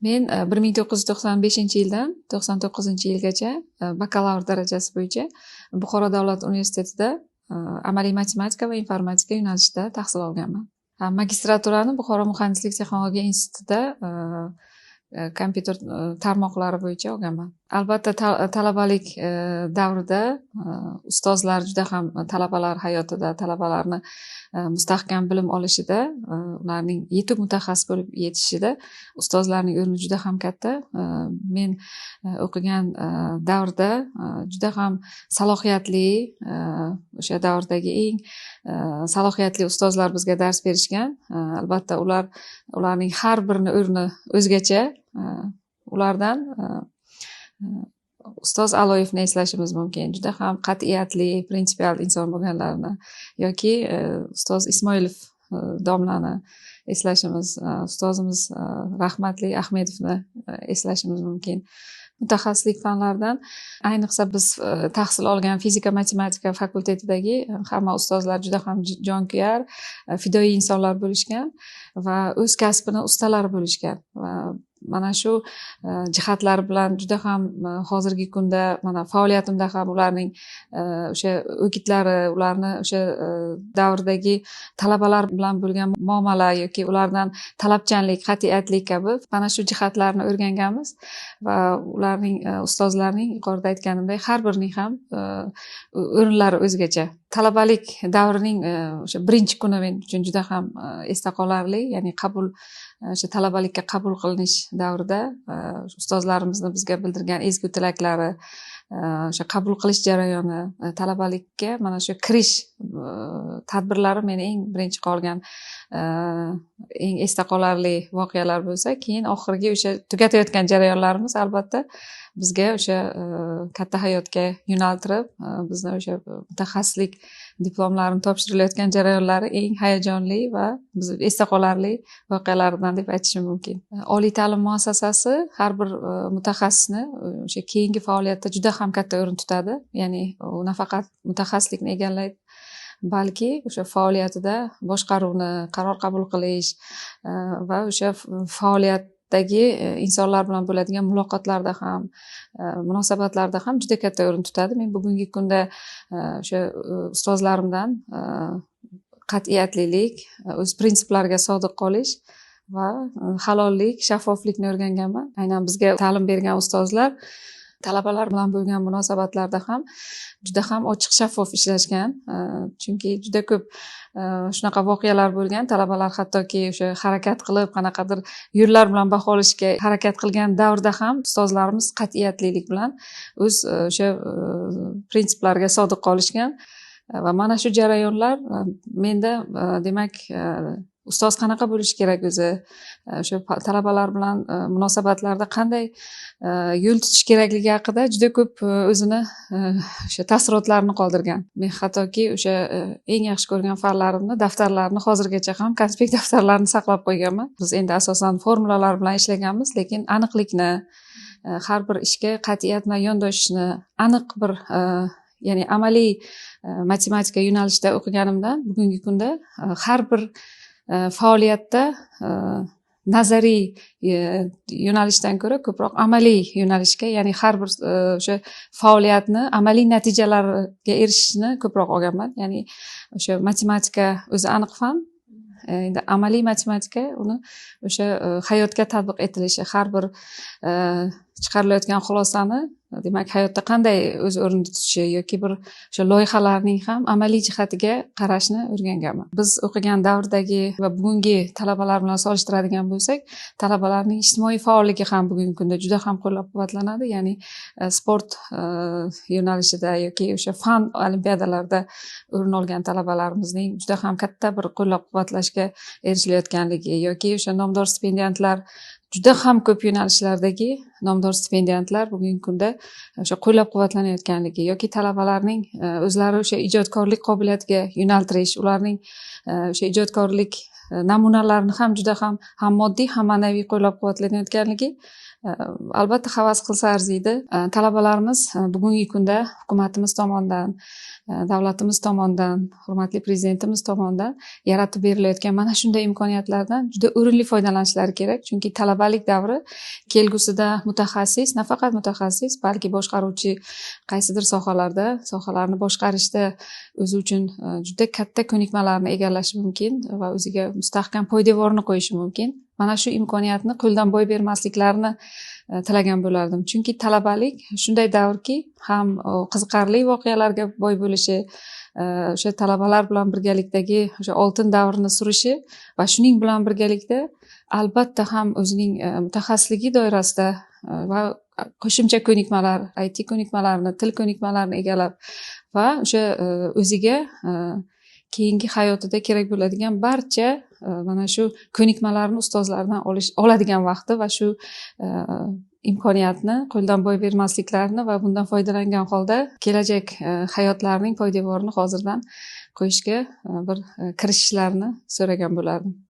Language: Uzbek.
Men 1995-yildan 99-yilgacha bakalavr darajasi bo'yicha Buxoro davlat universitetida amaliy matematika va informatika yo'nalishida tahsil olganman. Magistraturani Buxoro muhandislik texnologiya institutida kompyuter tarmoqlari bo'yicha olganman. Albatta, talabalik davrida ustozlar juda ham talabalar hayotida, talabalarni mustahkam bilim olishida, ularning yetuk mutaxassis bo'lib yetishishida ustozlarning o'rni juda ham katta. Men o'qigan davrda juda ham salohiyatli, o'sha davrdagi eng salohiyatli ustozlar bizga dars berishgan. Albatta, ularning har birini o'rni o'zgacha. Ulardan ustoz Aloyevni eslashimiz mumkin. Juda ham qat'iyatli, prinsipial inson bo'lganlarini yoki ustoz Ismoilov domlani eslashimiz, ustozimiz rahmatli Ahmedovni eslashimiz mumkin. Mutaxassislik fanlaridan ayniqsa biz tahsil olgan fizika matematika fakultetidagi hamma ustozlar juda ham jonkuyar, fidoyi insonlar bo'lishgan va o'z kasbini ustalari bo'lishgan. Va mana shu jihatlar bilan juda ham hozirgi kunda mana faoliyatimda ham ularning o'sha o'gitlari, ularni o'sha davrdagi talabalar bilan bo'lgan muomala yoki ulardan talabchanlik, qat'iyatlik kabi mana shu jihatlarni o'rganganmiz va ularning, ustozlarning yuqorida aytganimdek har birining ham o'rinlari o'zgacha. Talabalik davrining o'sha birinchi kuni men uchun juda ham esda qolarli, ya'ni qabul, o'sha talabalikka qabul qilinish davrida ustozlarimizni bizga bildirgan ezgu tilaklari, o'sha qabul qilish jarayoni, talabalikka mana shu kirish tadbirlari meni eng birinchi qolgan eng esda qolarli voqealar bo'lsa, keyin oxirgi o'sha tugatayotgan jarayonlarimiz albatta bizga o'sha katta hayotga yo'naltirib, bizni o'sha mutaxassislik diplomlarini topshirilayotgan jarayonlari eng hayajonli va biz esda qolarli voqealardan deb aytishim mumkin. Oliy ta'lim muassasasi har bir mutaxassisni o'sha keyingi faoliyatda juda ham katta o'rin tutadi. Ya'ni u nafaqat mutaxassislikni egallaydi, balki o'sha faoliyatida boshqaruvni, qaror qabul qilish va o'sha faoliyatdagi insonlar bilan bo'ladigan muloqotlarda ham, munosabatlarda ham juda katta o'rin tutadi. Men bugungi kunda o'sha ustozlarimdan qat'iyatlilik, o'z prinsiplariga sodiq qolish va halollik, shaffoflikni o'rganganman. Aynan bizga ta'lim bergan ustozlar talabalar bilan bo'lgan munosabatlarda ham juda ham ochiq, shaffof ishlashgan. Chunki juda ko'p shunaqa voqealar bo'lgan, talabalar hattoki o'sha harakat qilib qanaqadir yo'llar bilan baho olishga harakat qilgan davrda ham ustozlarimiz qat'iyatlilik bilan o'z o'sha prinsiplariga sodiq qolishgan. Va mana shu jarayonlar menda demak ustoz qanaqa bo'lishi kerak o'zi, o'sha talabalar bilan munosabatlarda qanday yo'l tutish kerakligi haqida juda ko'p o'zini o'sha taassurotlarini qoldirgan. Men hattoki o'sha eng yaxshi ko'rgan fanlarimni daftarlarini hozirgacha ham konspekt daftarlarini saqlab qo'yganman. Biz endi asosan formulalar bilan ishlaganmiz, lekin aniqlikni, har bir ishga qat'iyat bilan yondoshishni, aniq bir ya'ni amaliy matematika yo'nalishida o'qiganimdan bugungi kunda har bir faoliyatda nazariy yo'nalishdan ko'ra ko'proq amaliy yo'nalishga, ya'ni har bir o'sha faoliyatni amaliy natijalarga erishishni ko'proq olganman. Ya'ni o'sha matematika o'zi aniq fan, endi amaliy matematika uni o'sha hayotga tatbiq etilishi, har bir chiqarilayotgan xulosani demak hayotda qanday o'z o'rnini tutishi yoki bir o'sha loyihalarning ham amaliy jihatiga qarashni o'rganganman. Biz o'qigan davrdagi va bugungi talabalar bilan solishtiradigan bo'lsak, talabalarning ijtimoiy faolligi ham bugungi kunda juda ham qo'llab-quvvatlanadi. Ya'ni sport yo'nalishida yoki o'sha fan olimpiadalarida o'rin olgan talabalarimizning juda ham katta bir qo'llab-quvvatlashga erishilayotganligi yoki o'sha nomdor stipendiantlar, juda ham ko'p yo'nalishlardagi nomdor stipendiantlar bugungi kunda o'sha qo'llab-quvvatlanayotganligi yoki talabalarning o'zlari o'sha ijodkorlik qobiliyatiga yo'naltirish, ularning o'sha ijodkorlik namunalarni ham juda ham ham moddiy, ham ma'naviy qo'llab quvvatlanayotganligi albatta havas qilsa arziydi. Talabalarimiz bugungi kunda hukumatimiz tomonidan, davlatimiz tomonidan, hurmatli prezidentimiz tomonidan yaratib berilayotgan mana shunday imkoniyatlardan juda o'rinli foydalanishlari kerak. Chunki talabalik davri kelgusida mutaxassis, nafaqat mutaxassis, balki boshqaruvchi qaysidir sohalarda, sohalarni boshqarishda o'zi uchun juda katta ko'nikmalarni egallashi mumkin va o'ziga mustahkam poydevorni qo'yishi mumkin. Mana shu imkoniyatni qo'ldan boy bermasliklarini tilagan bo'lardim. Chunki talabalik shunday davrki, ham qiziqarli voqealarga boy bo'lishi, o'sha talabalar bilan birgalikdagi o'sha oltin davrni surishi va shuning bilan birgalikda albatta ham o'zining mutaxassisligi doirasida va qo'shimcha ko'nikmalar, IT ko'nikmalarini, til ko'nikmalarini egallab va o'sha o'ziga keyingi hayotida kerak bo'ladigan barcha mana shu ko'nikmalarni ustozlardan oladigan vaqti va shu imkoniyatni qo'ldan boy bermasliklarini va bundan foydalangan holda kelajak hayotlarining poydevorini hozirdan qo'yishga bir kirishishlarini so'ragan bo'lardim.